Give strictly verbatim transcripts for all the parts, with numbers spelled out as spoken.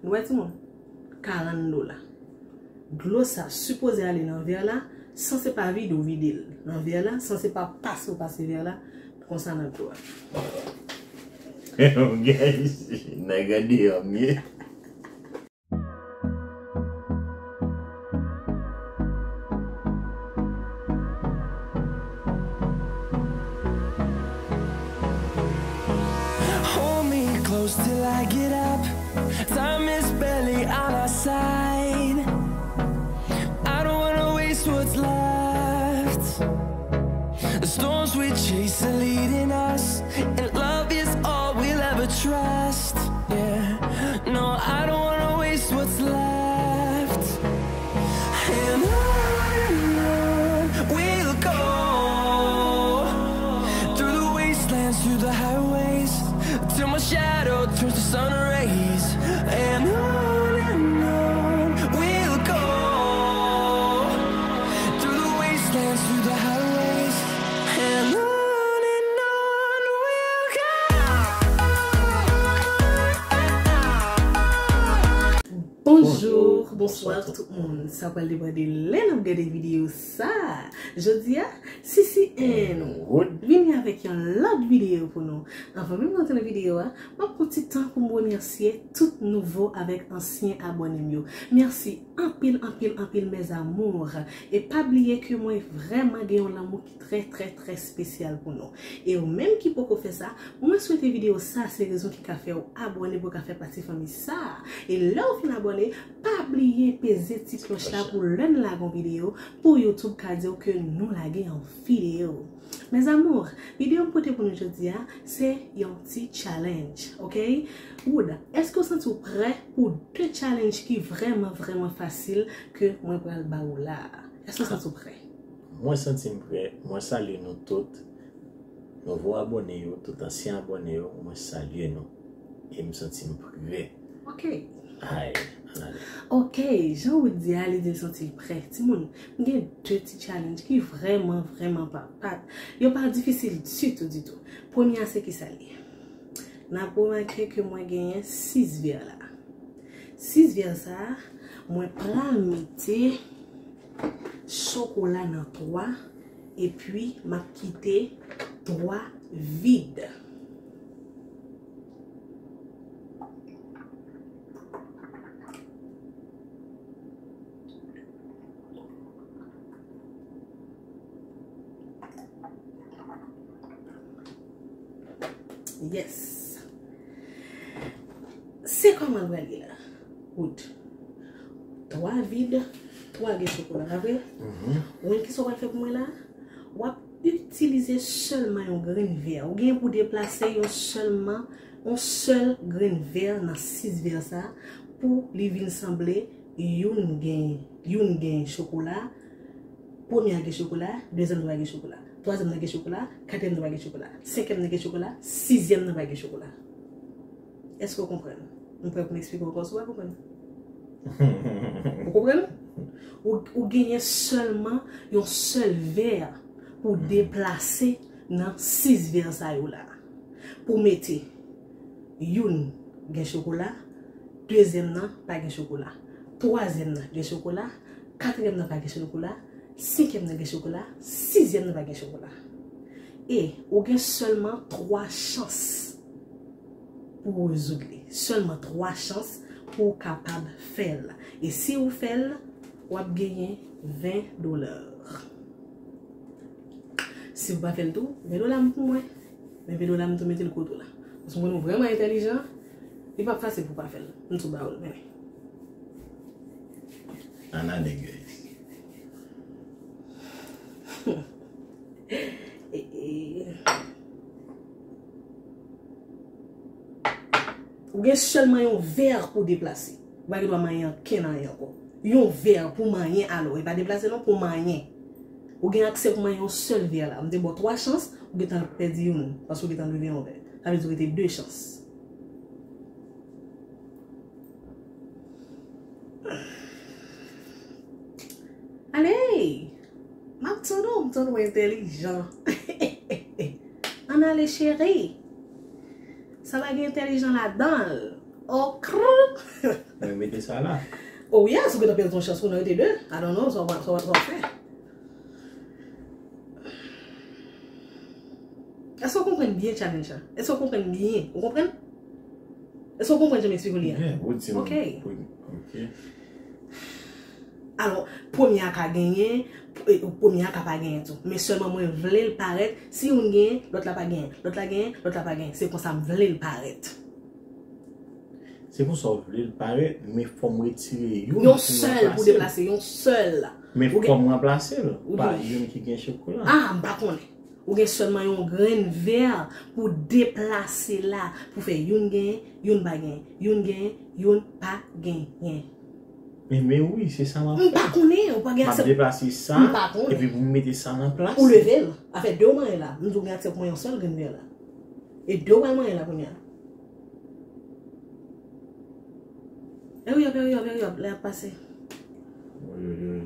Ou wè timoun? Karant dola. Dlo sa sipoze ale nan vè la, san se pa vide w vide l nan vè la, san se pa pase w pase vè la, konsa nan dlo a. Guys, nèg an deyò m ye. Hold me close till I get up. Time is barely on our side. I don't wanna waste what's left. The storms we chase are leading us, and love is all we'll ever trust. Yeah, no, I don't wanna waste what's left. And on and on we'll go, through the wastelands, through the highways, till my shadow turns to sun rays. And on and on we'll go, through the wastelands, through the highways, and on and on we'll go. Bonjou, bonswa tout moun. Sa pral depann de lè n ap gade videyo sa. Jodi a, Sisi and Wood vini avèk yon lòt videyo pou nou. Anvan menm n antre nan videyo a, m ap pran ti tan pou m remèsye tout nouvo avèk ansyen abòne m yo. Mèsi anpil, anpil, anpil, mes amours. E pa bliye ke mwen vrèman gen yon lanmou ki trè, trè, trè espesyal pou nou. E ou menm ki poko fè sa, mwen swete videyo sa se rezon ki ka fè w abòne pou w ka fè pati fanmi sa. E lè w fin abòne, pa bliye peze ti klòch la pou lè n lage yon videyo pou YouTube ka di w ke nou lage yon videyo. Mes amours, videyo m pote pou nou jodi a, se yon ti challenge, ok? Wood, èske w santi w prè pou de challenge ki vrèman, vrèman fasil ke mwen pral ba ou la a? Èske w santi w prè? Mwen santi m prè, mwen salye nou tout. Nouvo abòne yo, tout ansyen abòne yo, mwen salye nou. E m santi m prè. Ok. Ay, ann ale. Ok, jan Wood di a, li di l santi l prè. Timoun, m gen de ti challenge ki vrèman, vrèman pa pat. Yo pa difisil ditou, ditou. Premye a se kisa l ye? N ap remake ke mwen genyen sis vè la. Sis vè sa a, mwen pral mete chokola nan twa, epi m ap kite twa vid. Yes. Se kòman l pral ye la? Wood. Twa vid, twa gen chokola, pa vre? Ou konn kisa w pral fè pou mwen la? W ap itilize sèlman yon grenn vè. Ou gen pou deplase yon sèlman, yon sèl grenn vè nan sis vè sa pou li vin sanble youn gen, youn gen chokola, premye a gen chokola, dezyèm nan pa gen chokola, twazyèm nan gen chokola, katriyèm nan pa gen chokola, senkyèm nan gen chokola, sizyèm nan pa gen chokola. Èske w konprann? M prè pou m eksplike w ankò si w pa konprann. Ou konprann? Ou, ou genyen sèlman yon sèl vè pou deplase nan sis vè sa yo la. Pou mete youn gen chokola, dezyèm nan pa gen chokola, twazyèm nan gen chokola, katriyèm nan pa gen chokola, senkyèm nan gen chokola, sizyèm nan pa gen chokola. E ou gen sèlman twa chans pou w rezoud li. Sèlman twa chans pou w kapab fè l. E si ou fè l, w ap genyen ven dola. Si w pa fè l tou, ven dola m pou mwen. Men ven dola m tou mete l kote w la. Paske m konnen w vrèman entèlijan, li p ap fasil pou w pa fè l. M tou ba w l, men. Ann ale, guys. E, e. Ou gen sèlman yon vè pou w deplase. Ou pa gen dwa manyen ankenn anyen ankò. Yon vè pou manyen alò. E pa deplase non, pou manyen. Ou gen aksè pou manyen yon sèl vè la. M te ba w twa chans, ou gentan pèdi youn. Paske ou gentan leve yon vè. Sa vle di ou rete de chans. Ale! M ap tann ou, m tann ou entèlijan. Ann ale, cheri. Sa pa gen entèlijan ladan l. Okr! Mete sa la. Oh yes, ou gentan pèdi yon chans pou nou rete de. I don't know, sa w, sa w, sa w fè. Èske w konprann byen challenge la? Èske w konprann byen? Ou konprann? Èske w konprann jan m eksplike w li a? Yeah, ou di m. Ok. Ok. Alò, premye a ka genyen, e, premye a ka pa genyen tou. Men sèlman mwen vle l parèt, si youn genyen, lòt la pa genyen. Lòt la genyen, lòt la pa genyen. Se konsa m vle l parèt. Se konsa w vle l parèt, men fò m retire youn pou m ranplase l. Yon sèl pou deplase, yon sèl. Men fò m ranplase l pa youn ki gen chokola. Ah, m pa konnen. Ou gen sèlman yon grenn vè pou deplase la, pou fè youn genyen, youn pa genyen, youn genyen, youn pa genyen. Men, men wi, se sa m ap fè. M pa konnen, ou pa gen aksè. M ap deplase sa, epi pou m mete sa nan plas. Ou leve l. Afè de w manyen la. M di w gen aksè pou mwen yon sèl grenn vè la. E de w pral manyen la kounye a. Hurry up, hurry up, hurry up, lè ap pase. Oyoyoy.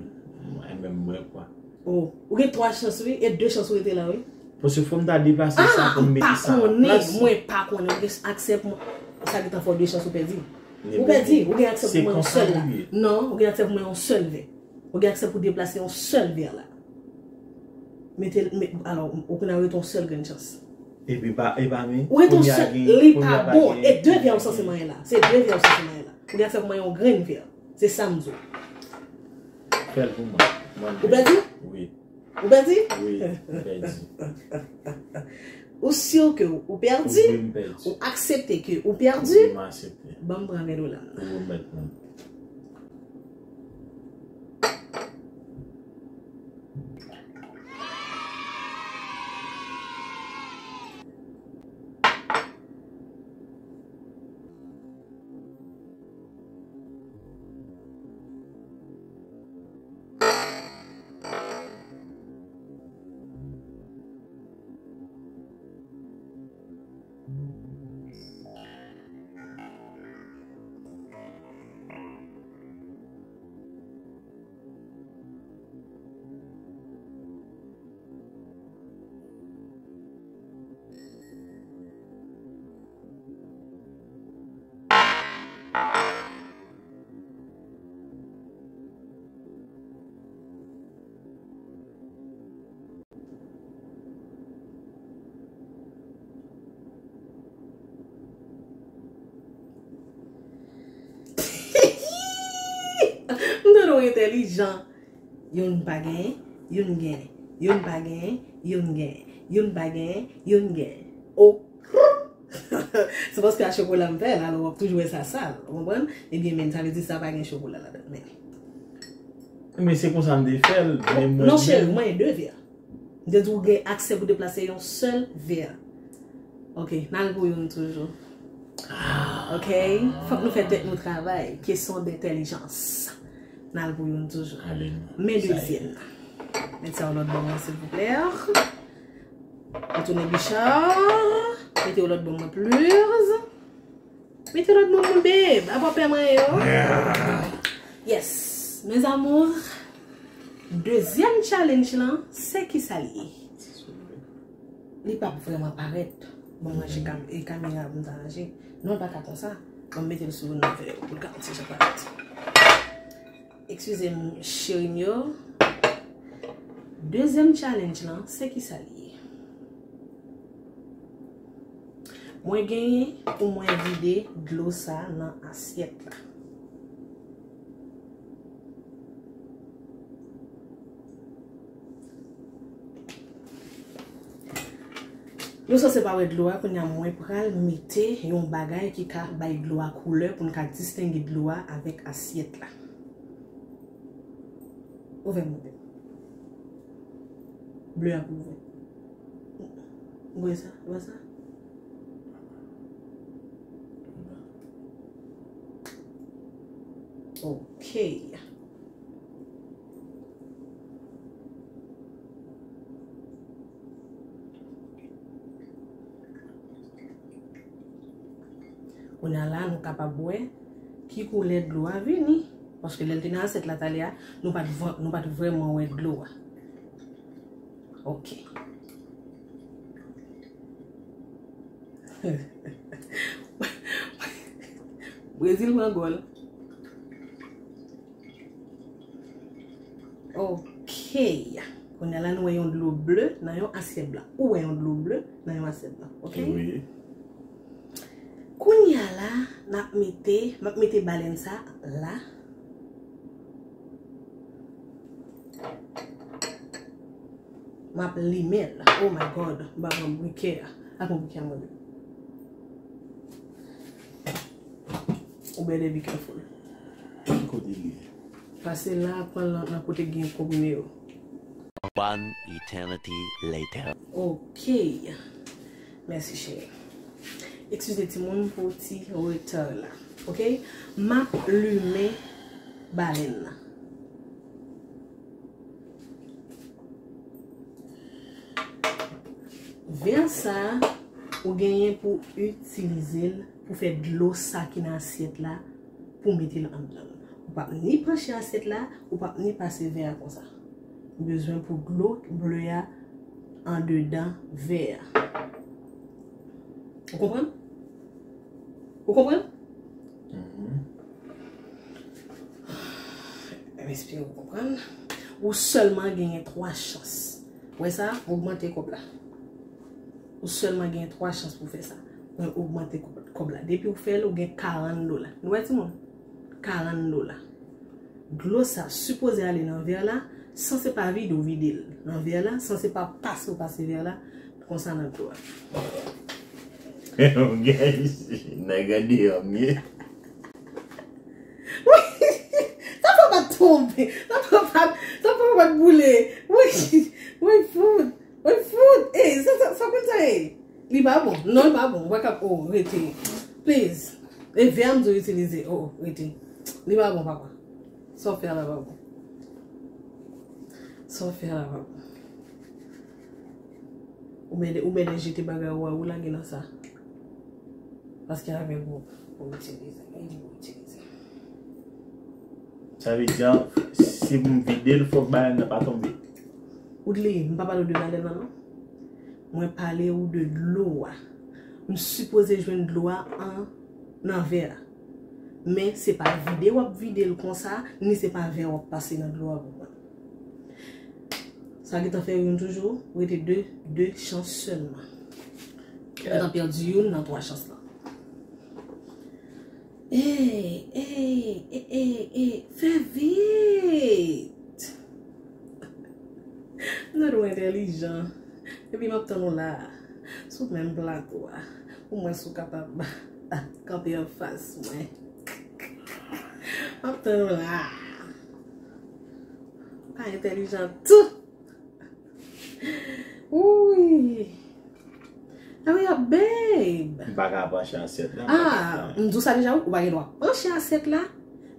Mwen menm mwen kwa. Oh, ou gen twa chans wi, e de chans ou rete la wi. Paske fò m ta deplase sa pou m mete sa nan plas. Ah, m pa konnen, mwen pa konnen. Ou gen aksè pou mwen. Sa gentan fè w de chans ou pèdi. Ou pèdi, ou gen aksè pou mwen yon sèl la. Non, ou gen aksè pou mwen yon sèl vè. Ou gen aksè pou deplase yon sèl vè la. Mete, met, alò, ou konn rete yon sèl grenn chans. Epi pa, e pa men, ou rete yon sèl, li pa bon. E de vè ou sanse manyen la. Se de vè ou sanse manyen la. Ou gen aksè pou manyen yon grenn vè. Se sa m di w. Fè l pou mwen. Ou pèdi? Wi. Ou pèdi? Wi, m pèdi. Ou si ke ou pèdi? Wi, m pèdi. Ou aksepte ke ou pèdi? Wi, m aksepte. Ban m pran ven dola m nan. Ou remèt mwen. M tande w entèlijan. Youn pa genyen, youn genyen. Youn pa genyen, youn genyen. Youn pa genyen, youn genyen. O. Se paske a chokola m fè l, alò w ap toujou wè sa sal, ou konprann? Ebyen, men, sa vle di sa pa gen chokola ladan, men. Men se konsa m te fè l, men mwen menm. Non, cheri, mwen de vè. M te di w gen aksè pou deplase yon sèl vè. Ok, n al pou youn toujou. Ah. Ok, fòk nou fè tèt nou travay. Kesyon dentèlijans. N al pou youn toujou. Ale non. Men dezyèm nan. Met sa w lòt bò mwen, silvouplè. Retounen bicha. Mete w lòt bò mwen, please. Mete lòt bò mwen, babe. Apa w pè manyen yo? Yes. Mes amours, dezyèm challenge lan, se kisa l ye? Li p ap vrèman parèt. Bon, m ranje kam-, e kamera pou m ta ranje. Non, l pa ka konsa. Bon, m mete l sou yon nòt vè pou l ka yon ti jan parèt. Eskize m, cheri m yo. Dezyèm challenge lan, se kisa l ye? Mwen genyen pou mwen vide dlo sa nan asyèt la. Nou sanse pa wè dlo a, kounye a mwen pral mete yon bagay ki ka bay dlo a koulè pou n ka distenge dlo a avèk asyèt la. Ouvè mwen. Ble a pou ouvè. Ou wè sa? Ou wè sa? Ok. Kounye a la, nou kapab wè ki koulè dlo a vini. Paske lè l te nan asyèt la talè a, nou pa t vwa-, nou pa t vrèman wè dlo a. Ok. Brezil pran gòl. Ok. Kounye a la, nou wè yon dlo ble nan yon asyèt blan. Ou wè yon dlo ble nan yon asyèt blan. Ok? Wi. Kounye a la, n ap mete, m ap mete balèn sa la. M ap limen l. Oh my God. M pa pran brikè a. A pran brikè a mwen menm. Ou better be careful. Ki kote li ye? Pase la, pran l nan, nan kote gen konprime yo. One eternity later. Ok. Mèsi, cheri. Eskize timoun pou ti reta la. Ok? M ap limen balèn nan. Vè sa, ou genyen pou itilize l pou fè dlo sa ki nan asyèt la, pou mete l anndan l. Ou p ap ni panche asyèt la, ou p ap ni pase vè a konsa. Ou bezwen pou dlo ble a andedan vè a. Ou konprann? Ou konprann? Mhm. M espere ou konprann. Ou sèlman genyen twa chans. Wè sa, ogmante kòb la. Ou sèlman gen twa chans pou fè sa. Mwen ogmante kòb, kòb la. Depi ou fè l, ou gen karant dola. Nou wè, timoun? Karant dola. Dlo sa sipoze ale nan vè la, san se pa vide ou vide l nan vè la, san se pa pase ou pase vè la, konsa nan dlo a. Guys, nèg an deyò m ye. Wi, sa fò pa t tonbe. Sa fò pa t, sa fò pa t boule. Wi, wi, fout. Wi, fout. Ey, sa, sa, sa konn sa, ey. Li pa bon. Non, li pa bon. Ou pa ka, oh, rete. Please. E vè a m di w itilize. Oh, rete. Li pa bon, papa. Sa w fè a la pa bon. Sa w fè a la pa bon. Ou mède, ou mède jete bagay ou a, ou lage nan sa. Paske avèk ou, ou itilize. Li di ou itilize. Sa vle di, si pou m vide l, fòk balèn nan pa tonbe. Woodley, m pa pale w de balèn nan, non. Mwen pale w de dlo a. M sipoze jwenn dlo a an, nan vè a. Men se pa vide w ap vide l konsa, ni se pa vè w ap pase nan dlo a pou mwen. Sa gentan fè youn toujou, rete de, de chans sèlman. Ou gentan pèdi youn nan twa chans lan. Ey, ey, ey, ey, ey, fè vit! Nou twò entèlijan. Epi m ap tann ou la a, sou menm plato a, pou m wè si w kapab kanpe anfas mwen. M ap tann ou la a. Ou pa entèlijan tou. Wouy. Hurry up, babe. M pa ka panche asyèt la. Ah, m di w sa deja, wi, ou pa gen dwa panche asyèt la,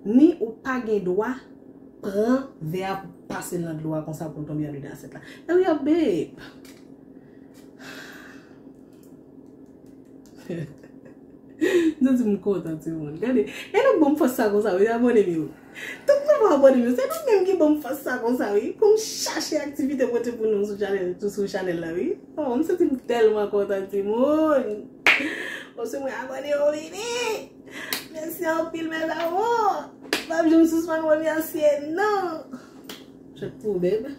ni ou pa gen dwa pran vè a pou pase l nan dlo a konsa pou l tonbe andedan asyèt la. Hurry up, babe. M santi m kontan, timoun. Gade, e nou k ban m fòs sa konsa, wi, abòne m yo. Tout nouvo abòne m yo, se nou menm ki ban m fòs sa konsa, wi. Pou m chache aktivite pote pou nou sou chanèl, sou chanèl la, wi. Oh, m santi m tèlman kontan, timoun. Ou si mwen abòne yo vini. Mèsi anpil, mes amours. M p ap janm sispann remèsye, non. Chak pou ou, babe.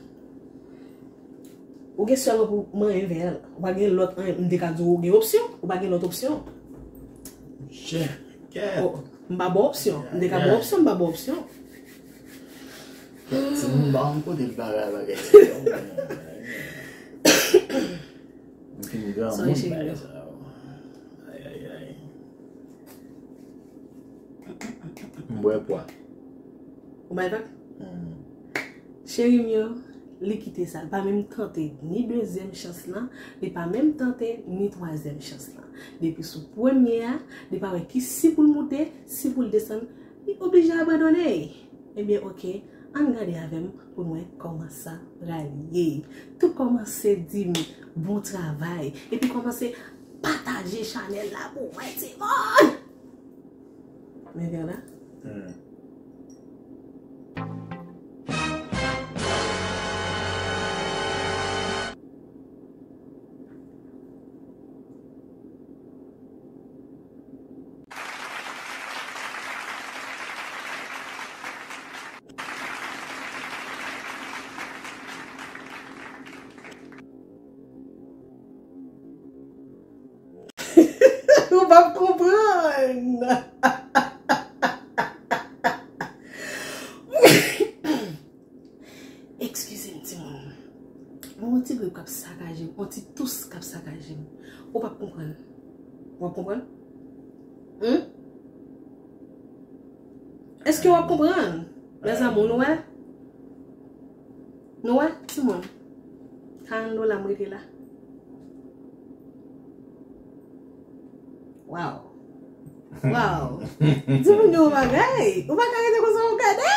Ou gen sèlman pou manyen vè a. Ou pa gen lòt anyen. M te ka di w ou gen opsyon. Ou pa gen lòt opsyon. Chè, kèt. Oh, m pa ba w opsyon. M te ka ba w opsyon, m pa ba w opsyon. Timoun ba yon kote l pa bay bagay sa yo. M fin granmoun bay sa yo. Ay, ay, ay. M bwè pwa. Ou bay vag? Hmm. Cheri m yo, li kite sa. Li pa menm tante ni dezyèm chans lan, li pa menm tante ni twazyèm chans lan. Depi sou premye a, li pa wè ki si pou l moute, si pou l desann, li oblije abandone. Ebyen, oke, ann gade avè m pou n wè kòman sa pral ye. Tou kòmanse di m bon travay, epi kòmanse pataje chanèl la pou mwen, timoun! Men vè la. Hmm. Ou p ap konprann. Eskize m, timoun. Mwen yon ti grip k ap sakaje m, yon ti tous k ap sakaje m. Ou p ap konprann. W ap konprann? Hmm? Èske w ap konprann? Mes amours, nou wè? Nou wè, timoun? Karant dola m rete la. Wow. Wow. Timoun gen yon bagay. Ou pa ka rete konsa w gade.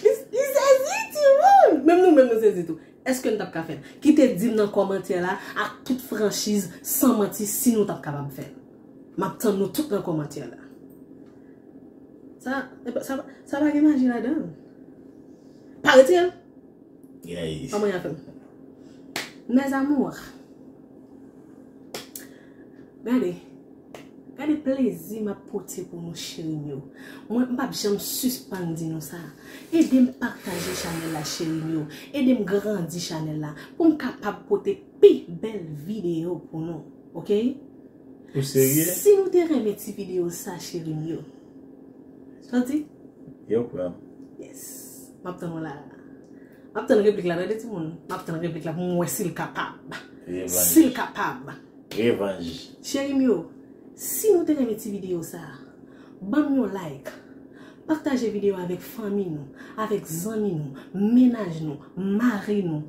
Li, li sezi, timoun. Menm nou menm nou sezi tou. Èske n t ap ka fè l? Kite di m nan kòmantè la ak tout franchiz, san manti, si nou t ap kapab fè l. M ap tann nou tout nan kòmantè la. Sa, sa, sa pa gen maji ladan l. Pa retire l. Guys. Kòman y a fè m? Mes amours. Gade. Gade plezi m ap pote pou nou, cheri m yo. Mwen, m p ap janm sispann di nou sa. Ede m pataje chanèl la, cheri m yo. Ede m grandi chanèl la. Pou m kapab pote pi bèl videyo pou nou. Oke? Ou serye? Si nou te renmen ti videyo sa, cheri m yo. Sa w di? Yo pran. Yes. M ap tann ou la. M ap tann replik la, tande timoun. M ap tann replik la pou m wè si l kapab. Revanj. Si l kapab. Revanj. Cheri m yo, si nou te renmen ti videyo sa, ban m yon like. Pataje videyo avèk fanmi nou, avèk zanmi nou, mennaj nou, mari nou,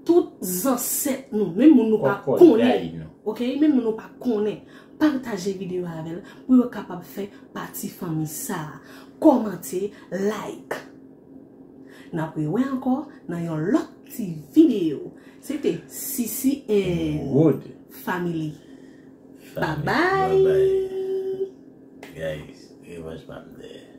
tout zansèt nou, menm moun nou pa konnen. Kòkòday nou. Oke, menm moun nou pa konnen. Pataje videyo avè l pou yo kapab fè pati fanmi sa a. Kòmante, like. N ap rewè ankò nan yon lòt ti videyo. Se te Sisi and Wood Family. Family. Bye bye. Bye bye. Guys, revanj pa m dèyè.